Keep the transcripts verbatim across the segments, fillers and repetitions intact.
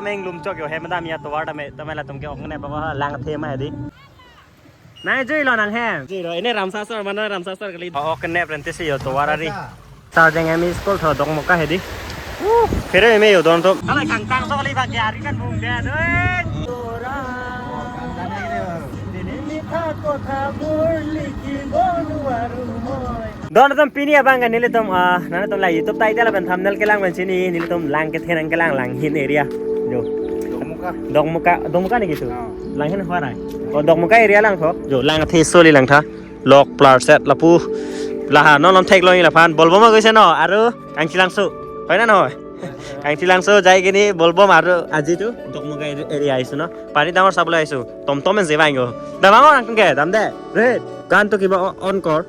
Meng lum chok yo hem dam ya tovar tame tame latum ke oknep abang lang the ma hedi. Nangjuilo nanghem. Juilo ini Ramsasor, mana Ramsasor kali. Oh, oknep rente si yo tovar ari. Sarjeng M E school tho Dokmoka hedi. Uh, phere me yo don to. Kalau kangkang to kali bagi hari kan bung dia doi. Don atum pini abang kan nelitum, ah, nangtum la YouTube title lapen thumbnail kelang pen chini, nelitum lang kethe nangkelang, Langhin area. Jo. Dokmoka. Dokmoka, Dokmoka niki tu? Oh. Langhin hua rai. Oh, Dokmoka area lang tho. Jo, lang the soli lang tha. Lok plar set lapu. Laha non lom thek long laphan. Bolbom agoise no, aru Kangchilangso. Hoi na no? Kangchilangso jai kini Bolbom aru aji tu Dokmoka area ahisu no. Pani dangor sabole ahisu. Tomtom en jevang yo. Damang orang ke dam de. Red. Gan to kiba on kor.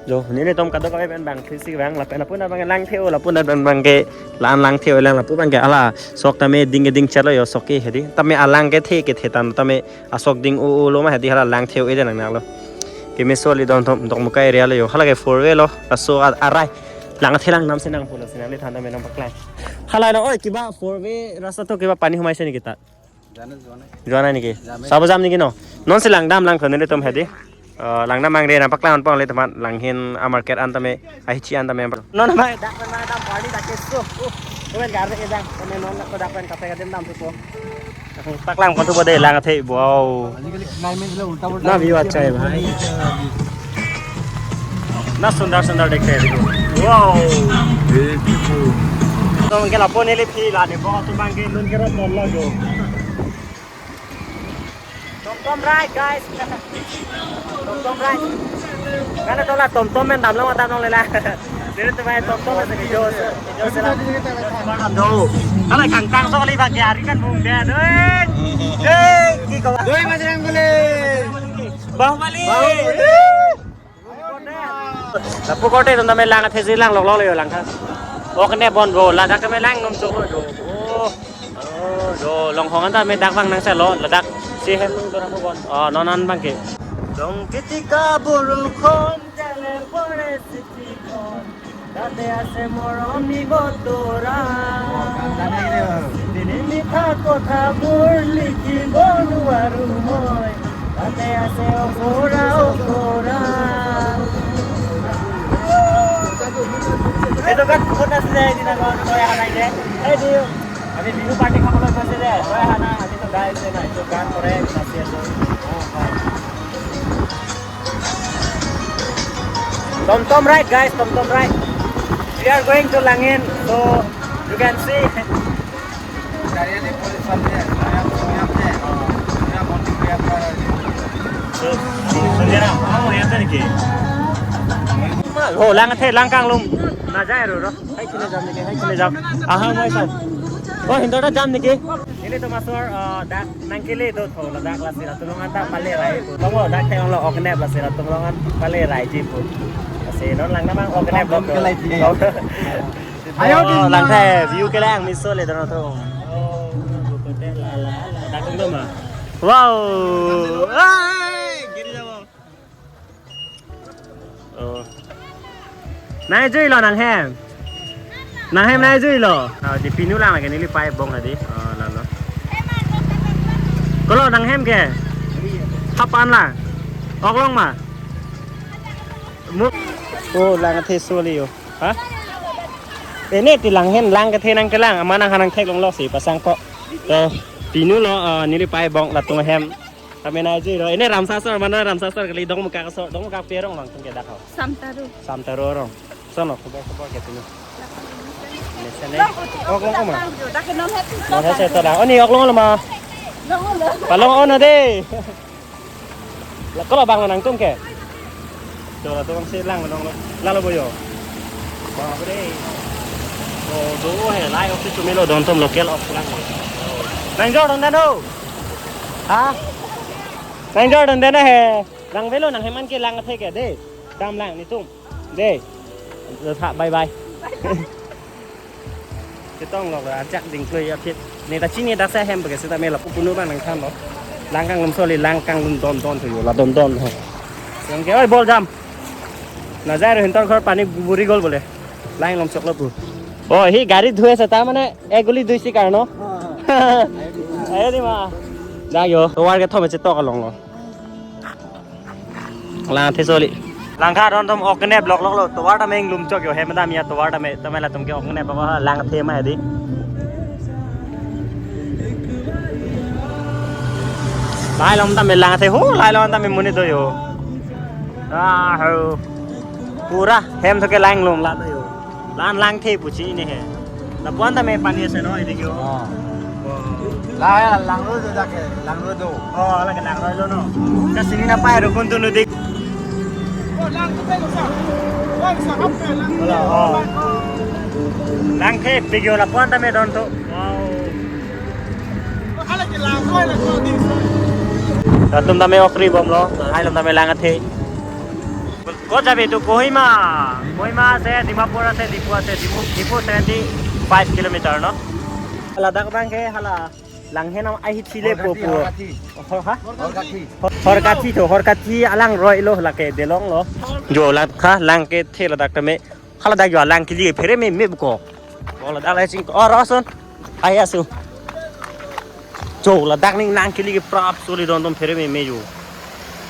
Jo, nelitum kadokave pen bang three six bang lapen apun abang lang the-o lapu abang bang ke lan lang the-o lang lapu bang ke hala sok tame ding ke ding chalo yo sok ke hedi tame alang kethe kethe tan tame asok ding o o lo ma hedi hala lang the-o ede nang nang lo. Keme soli don thom Dokmoka area lo yo hala ke four way lo aso a- arai lang the lang nam se nang pulo sinang le than tame nang paklang. Hala no oi kiba four way rasta to kiba pani humai se ni kita. Jane, jane. Juana niki? Jame. Sabo jam niki no? Non si langdam lang khon nelitum hedi. Eh, langdam angre na paklang pon le teman Langhin a market an tame ahichi an tame. Non ma dak pen ma dam party dak ke so. Uh, kemen gar ke jang. Tame non ko dak pen kape kadem dam thupo. Paklang pon thupo de lang athe wow. Ajikali climate le ulta pulta. Na view acha hai bhai. Na sundar sundar dekh rahe ho. Wow. Beautiful. To ke lapu neli phi la ne bo tu bang ke lun ke ro ton lo jo. Tomtom ride guys. Tomtom ride. Karena tola tomtom men dam long dam long lela. Jadi tu mai tomtom men video se video se la. Do. Kalau kangkang so kali bagi hari kan bung dia doi. Doi ki kawan. Doi Bajrang Bali. Bahubali. Bahubali. Lapu korte tum tame lang athe si lang lok lok le yo lang tha. Oknep bon bo ladak tame lang num chok lo jo. Oh. Oh, jo Longhong an tame dak bang nang selo ladak si hem nung dorang bon. Oh, non an bang ke. Dong ketika burung khon jale pore siti khon. Tate ase morom ni botora. Dini mitha kotha bur likhi bonu aru moi. Tate ase okora okora. Itu kan kota sudah ini nak kau kau yang lain deh. Eh dia, kami bihu party kamu lagi masih deh. Kau yang mana? Kami tuh guys ya, nah itu kan korek masih itu. Tom Tom ride guys, Tom Tom ride. We are going to Langhin, so you can see. Dari ini police sampai, saya punya teh, saya mau dibayar. So, so dia nak, oh, yang tadi ke? Oh, lang athe, lang kanglum. Na jai ro ro. Hai kine jam niki, hai kine jam. Aha, mai san. Oh, hindu ta jam niki. Nelitum asor, eh, dak nangkele do tho ladak lasi latum long anta pale rai pu. Long lo dak theng lo oknep lasi latum long an pale rai ji pu. Lasi non lang namang oknep lo. Oknep ke lai ji. Ayo, oh, di lang mana? The view ke lang miso le dono tho. Oh, dak tum ma. Wow. Hai, giri jabo. Oh. Nangjuilo nanghem. Nanghem nangjuilo. Oh, di pinu lang lagi neli pai bong tadi. Oh, lalo. Kolo nanghem ke? Hapan lang. Oklong ma. Mu. Oh, lang athe soli yo. Ha? Ini ti langhen lang kethe nangkelang. Ama nanghan nangthek longlo si pasang kok. To pinu lo, eh, neli pai bong latum hem. Kami nangjuilo. Ini Ramsasor, mana Ramsasor kali Dongmuka kaso, Dongmuka pherong lang tum ke dak ho. Samtaru. Samtaru rong. Sono khobor khobor ke pinu. Ini sana. Oklong ma. Dak ke non het. Non het se to dak. Oh, ni oklong lo ma. Long lo. Palong on de. La kolo bang nangtum ke. To latum si lang nong lo. Lalo boyo. Bang apa deh? Oh, do he lai oksi chumelo don tum local of lang. Nangjor don dano. Ha? Nangjor don dano he. Lang velo nangheman ke lang athe ke de. Dam lang nelitum. De. Tha bye bye. Chetong lo ajak ding thui aphi. Ne ta chini dak sa hem bagi seta me lapu punu bang nangthan lo. Lang kanglum soli lang kanglum don don thui la don don ho. Yang ke oi bol jam. Najar hintor ghor pani buri gol bole. Lang lom chok lo pu. Oh, hi gari dhue seta mane ek guli dui sikar no. Ayo di ma. Dak yo, tovar kethom chetok along lo. Lang the soli. Langkha don thom ok ne block lok lo. Tovar tame inglum chok yo. Hem dam ya tovar tame, tame latum ke ok ne baba lang the ma di. Lahai along tame lang the ho, lahai along tame monit do yo. Ah ho. Pura hem to ke lang lum la do yo. Lan lang the puchi ne he. Lapu-an tame pani ase no, idik yo. Oh. Oh. La ya, lang ro do dak ke, lang ro do. Oh, lake lang ro lo no. Kasi ni na pa ro kun tu nu dik. Oh. Lang the pik yo lapu-an tame don to. Wow. Latum tame ok ri bom lo. Lahai along tame lang the. Kot jabi tu Kohima. Kohima ase Dimapur ase, Diphu ase, Diphu, Diphu seventy five kilometer no. Ladak abang ke hala langhen am ahi chile po Horkathi, po. Horkathi. Ho-, ha? Horkathi. Hor-, Horkathi to, Horkathi alang roi lo lake delong lo. Jo langkha lang kethe ladak tame. Hala dak jo lang kili phere meme ko. Oh, ladak la ching. Oh, rason. Ahi asu. Jo ladak ning lang kili ke prap soli don thom phere meme jo.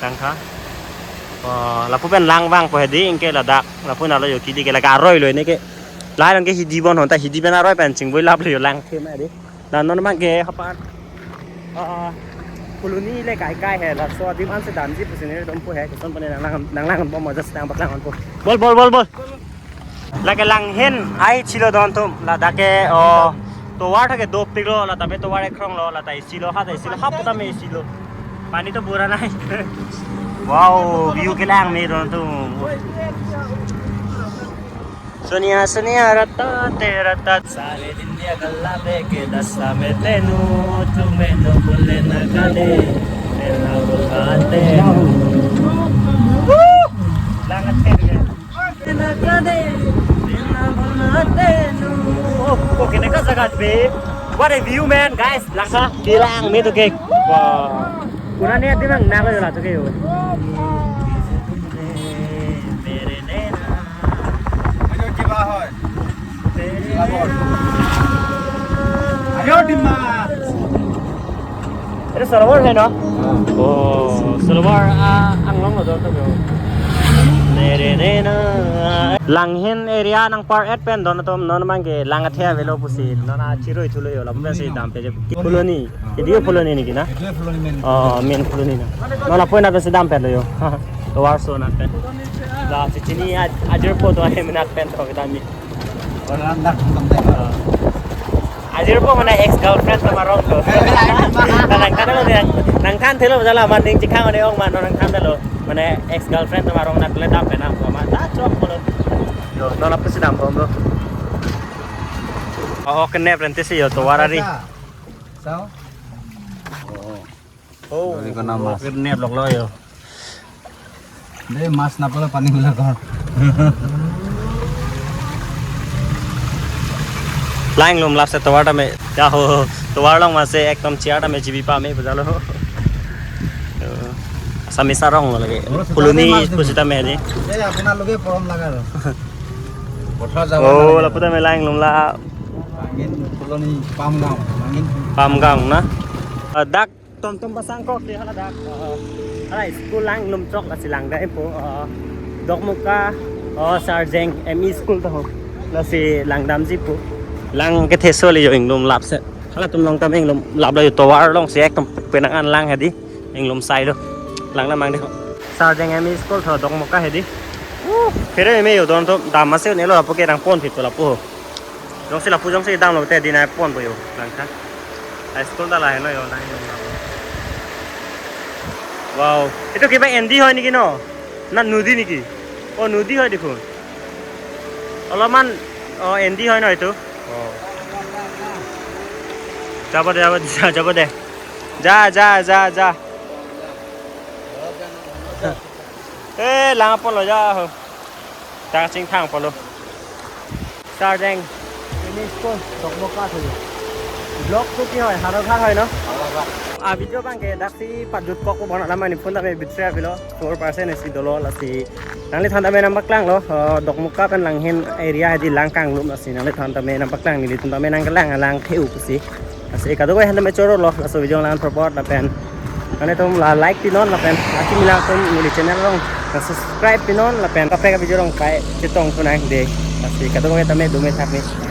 Langkha. Oh, lapu pen lang vangpo he di, anke ladak. Lapu na lo jo kili ke lake aroi lo ne ke. Lahai along ke hidi bon hon ta hidi pen aroi pen chingvoi lap lo jo lang the ma di. Na non abang ke hapan. Ah, Phuloni le kai kai he, laso adim an si damji pusi ne dom po he, koson pone nang lang, nang lang bom, just nang bak lang po. Bol, bol, bol, bol. Lake langhen ahi chilo don thom, ladak ke, oh, tovar thake dopik lo, la tame tovar ekrong lo, la ta isi lo, ha ta isi lo, hap tame isi lo. Pani to bura nai. Wow, view kelang me don thom. Sonia, sonia, rata, te, rata. सारे दिन दिया गल्ला लेके दस्ता में तेनू, तू मैनू बोले ना कदे, तेरा वो गाते। Lang athe ke. Na kade, tena bhulna tenu. Oh, okay, neka jaga be. What a view, man, guys. Langkha kelang me to ke. Wow. Pura ne adi mang na ko la to ke yo. Mere nena. Ayo, kiba hoy. Labor. Ayo, Dima. Itu Sorovar hai no? Oh, Sorovar, ah, anglong lo to yo. Nere nena. Langhen area nang par et pen don atum non abang ke lang athe avelo pusi. Non a chiroi thulo yo, lapu pensi dampe je. Phuloni. Idio Phuloni niki na? Idio Phuloni main. Oh, main Phuloni na. Non lapu na pensi dampe lo yo. Tovar so na pen. La si chini a-, ajirpo to ahem na pen to kita ni. Orang dak sampai. Ajirpo mane ex girlfriend atum arong to. Nang than lo ya. Nang than thelo jala man ning chikhang ne ong man nang than lo. Mane ex girlfriend atum arong na kle dampe na ko man. Da chok ko lo. Yo, non lapu si dampo lo. Oh, kenep rente si yo tovar ari. Sao? Oh. Oh, ini kena mas. Kena blok lo yo. Dei mas napa lo paning lo kor. Lang lum lap si tovar tame. Ya ho, tovar along masi ekdom chair tame jibi pame bujalo. Asami sarong lo lagi. Phuloni pusi tame di. Dei apuna loge porom laga lo. Kotha jawa. Oh, lapu tame lang lum la. Langhin Phuloni Pamgang. Langhin Pamgang na. Dak Tom tom pasang kok di hala dak. Oh, hala school lang lum chok lasi lang dam po. Oh, Dokmoka, oh, Sarjeng M E school to ho. Lasi lang damji po. Lang kethe soli yo inglum lap si. Halatum along tame inglum lap lo yo tovar along si ekdom penang an lang hedi. Inglum sai lo. Lang na mang de ho. Sarjeng M E school to Dokmoka hedi. Uh, phere me yo don to dam masi ne lo lapu ke rang pon phit to lapu ho. Jongsi lapu jongsi dam lo te dinai pon po yo langkha. High school ta lahai lo yo lang yo. Wow, itu kiba N D hoy niki no? Na nodi niki? Oh, nodi hoy dekhun. Oloman, oh, N D hoy no itu. Oh. Jabo de, jabo de, jabo de. Ja, ja, ja, ja. Eh, lang apon lo ja ho. Tang chingthang apon lo. Sarjeng M E school, Dokmoka thu. Vlog tu ki hoy, Howraghat hoy no? Howraghat. A video abang ke daksi pajut kok bon alam ani phone tame battery avelo, four percent isi dolo lasi. Nangliphan tame nangpaklang lo, eh, Dokmoka pen langhin area hedi lang kanglum lasi. Nangliphan tame nangpaklang nelitum tame nangkelang lang theu pusi. Lasi kadokave aphan tame choro lo, laso video lang apor lapen nanglitum la like pinon lapen akimi alangtum neli channel along la subscribe pinon lapen kaprek video along kai chetong thunang dei. Lasi kadokave tame dome thak ni.